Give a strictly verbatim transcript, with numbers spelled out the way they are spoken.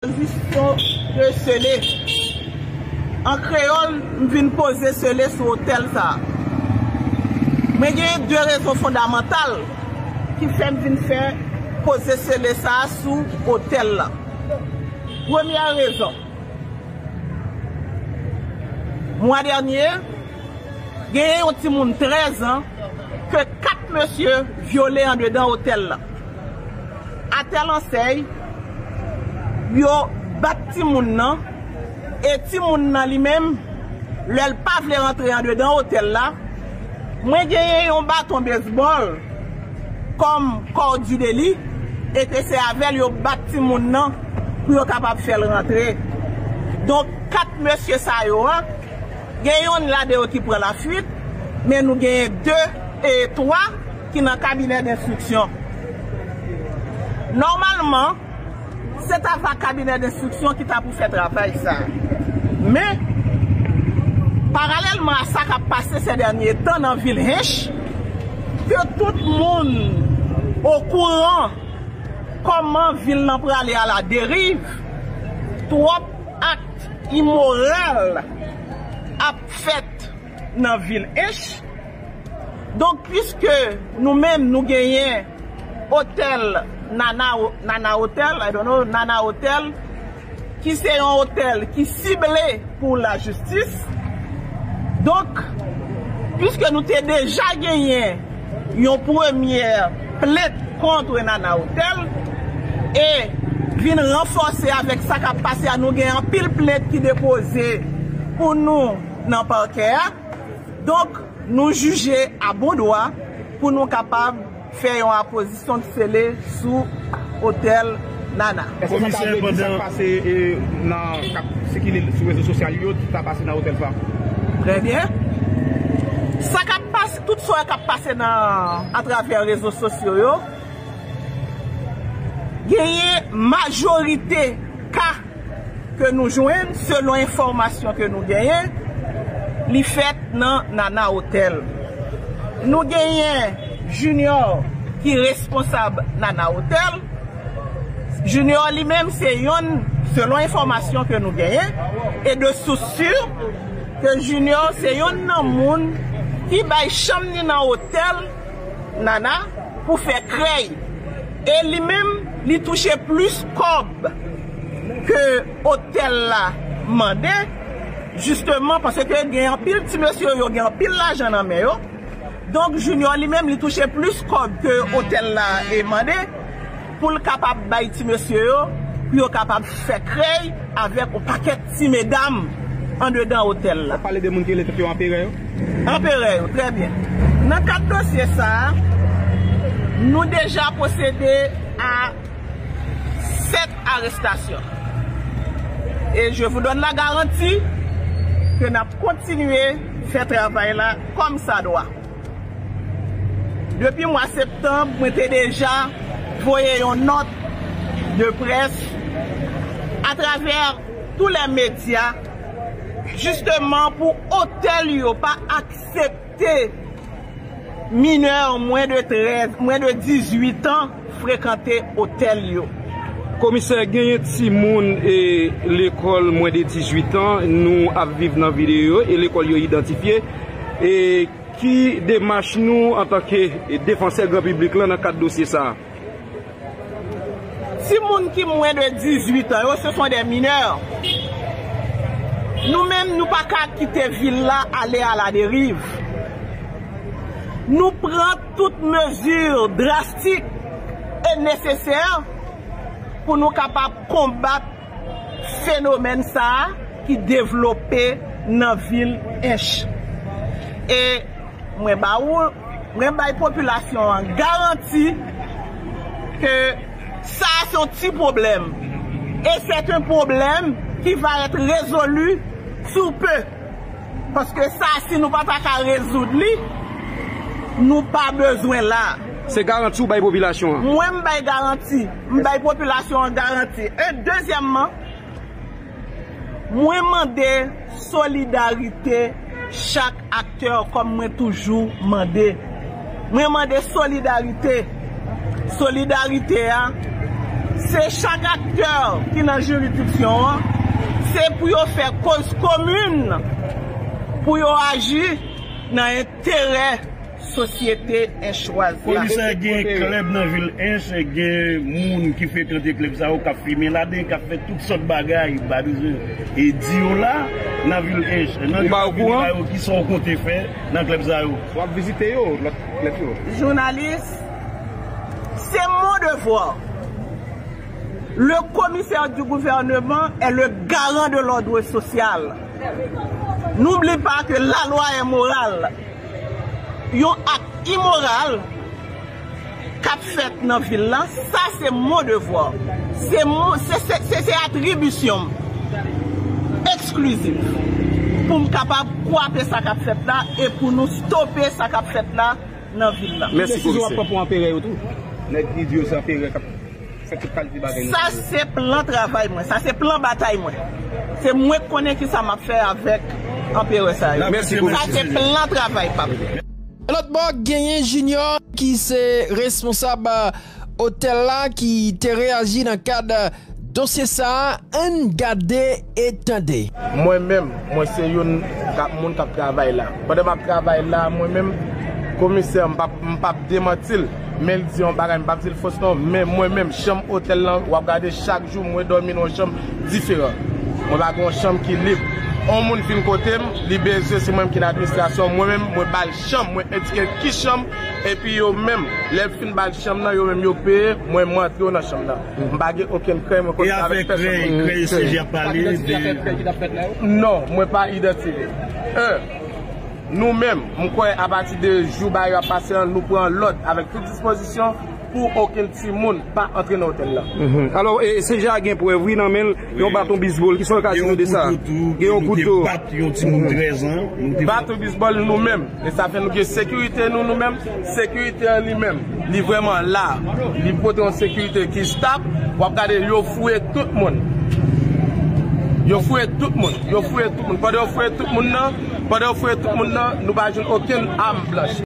Tranzisyon de sele. An kreyòl, m vin poze sele sou otèl sa a. Mwen genyen de rezon fondamantal ki fè m vin fè poze sele sa a sou otèl la. Premyè rezon, mwa dènye, genyen yon timoun trèz an ke kat mesye vyole andedan otèl la. Atè Lansèy, yo bat timoun nan, e timoun nan li menm, lè l pa vle rantre andedan otèl la, mwen genyen yon baton bezbòl kòm kòdi de li, e ke se avè l yo bat timoun nan pou yo kapab fè l rantre. Donk, kat mesye sa yo a, gen yonn ladan yo ki pran lafwit, men nou genyen de e twa ki nan kabinè denstriksyon. Nòmalman, se ta va kabinè denstriksyon ki ta pou fè travay sa a. Men, paralèlman a sa k ap pase sè dènye tan nan vil Hinche, ke tout moun okouran kòman vil lan prale a la deriv, twòp ak imoral ap fèt nan vil Hinche. Donk, piske nou menm nou genyen otèl Nana, Nana Hotel, I don't know, Nana Hotel, ki se yon otèl ki sible pou lajistis. Donk, piske nou te deja genyen yon premyè plent kont Nana Hotel, e vin ranfòse avèk sa k ap pase a, nou gen anpil plent ki depoze pou nou nan pakè a. Donk, nou jije a bon dwa pou nou kapab fè yon apozisyon de sele sou otèl Nana. Èske sa ta vle di sa k pase, e, nan, k ap sikile sou rezo sosyal yo, ki ta pase nan otèl sa? Trè byen. Sa k ap pase, tout sa k ap pase nan, atravè rezo sosyo yo, genyen majorite ka ke nou jwenn, selon enfòmasyon ke nou genyen, li fèt nan Nana Hotel. Nou genyen Junior ki responsab Nana Hotel. Junior li menm se yonn, selon enfòmasyon ke nou genyen, e de source sûre, ke Junior se yonn nan moun ki bay chanm li nan otèl Nana pou fè krèy. E li menm, li touche plis kòb ke otèl la mande, jisteman, paske gen anpil ti mesye yo, gen anpil lajan nan men yo. Donk, Junior li menm, li touche plis kòb ke otèl la e mande, pou l kapab bay ti mesye yo, pou yo kapab fè krèy avèk yon pakèt ti medam andedan otèl la. W ap pale de moun ki rele tèt yo anperè yo? Anperè yo, trè byen. Nan kad dosye sa a, nou deja pwosede a sèt arestasyon. E je vous donne la garantie ke n ap kontinye fè travay la kòm sa dwa. Depi mwa septanm, mwen te deja voye yon nòt de près atravè tou lè medya, jisteman pou otèl yo pa aksepte minè mwens de trèz, mwens de dizuit an frekante otèl yo. Komisè, genyen timoun e lekòl mwens de dizuit an, nou ap viv nan videyo e lekòl yo idantifye. E ki demach nou antanke defansè gran piblik lan nan kad dosye sa a? Timoun ki mwens de dizuit an yo, ce sont des mineurs. Nou menm, nou pa ka kite vil la ale a la deriv. Nou pran tout mezi drastik e nesesè pou nou kapab konbat fenomèn sa a ki devlope nan vil Ench. E mwen ba ou, mwen bay popilasyon an garanti ke sa a se yon ti pwoblèm. E c'est un problème qui va être résolu sous peu. Paske sa, si nou pa ta ka rezoud li, nou pa bezwen la. Se garanti ou bay popilasyon an? Mwen, m bay garanti. M bay popilasyon an garanti. E dezyèmman, mwen mande solidarite chak aktè, kòm mwen toujou mande. Mwen mande solidarite. Solidarite a, Se chak aktè ki nan jiridiksyon an, se pou yo fè koz komin, pou yo aji nan enterè sosyete enchwaz la. Komisè, gen klèb nan vil Ench, gen moun ki frekante klèb sa yo, k ap fimen ladan, k ap fè tout sòt bagay, m pa bezwen e di yo la, nan vil Ench. Nan klèb sa yo, kisa w konte fè nan klèb sa yo? W ap vizite yo, lòt klèb yo. Jounalis, c'est mon devoir. Le commissaire du gouvernement est le garant de l'ordre social. N'oublie pas que la loi est morale. Yon ak imoral k ap fèt nan vil la, sa se mon devwa. Se mon, se, se, se, se atribisyon m eksklizif pou m kapab kwape sa k ap fèt la e pou nou stope sa k ap fèt la nan vil la. Mèsi, komisè. Ki desizyon w ap pran pou anperè yo tou? Nèg ki di yo se anperè k ap fè tout kalite bagay nan peyi. Sa se plan travay mwen, sa se plan batay mwen. Se mwen k konnen kisa m ap fè avèk anperè sa yo. Mèsi, komisè. Sa se plan travay pa m. Lòt bò, genyen Junior ki se responsab otèl la ki te reyaji nan kad dosye sa a. Ann gade e tande. Mwen menm, mwen se youn k ap, moun k ap travay la. Pandan m ap travay la, mwen menm, komisè, m p ap, m p ap demanti l, men l di yon bagay, m p ap di l fos non, men mwen menm, chanm otèl lan, w ap gade chak jou, mwen dòmi nan yon chanm diferan. Mwen pa gen yon chanm ki lib. Yon moun vin kote m, li bezwen, se mwen menm ki nan administrasyon, mwen menm, mwen ba l chanm, mwen endike l ki chanm, epi yo menm, lè m fin ba l chanm nan, yo menm yo peye, mwen, mwen antre yo nan chanm nan. M pa gen okenn krèy, mwen kontre avèk pèsonn. E afè krèy, krèy, C J ap pale de... Non, mwen pa idantifye. Un, nou menm, m kwè apati de jou bagay yo ap pase an, nou pran lòd avèk tout dispozisyon pou okenn timoun pa antre nan otèl la. Mhm. Alò, e, C J a gen prèv, wi, nan men l, yon baton bisbol. Kisa w ka di nou de sa? Gen yon kouto tou, gen yon kouto. Te bat yon timoun trèz an, nou te bat. Baton bisbol nou menm. E sa fè nou gen sekirite nou, nou menm. Sekirite an li menm, li vrèman la. Li pote yon sekirite ki stab. W ap gade, yo fouye tout moun. Yo fouye tout moun. Yo fouye tout moun. Pandan yo fouye tout moun nan, pandan yo fouye tout moun nan, nou pa jwenn okenn am blanch.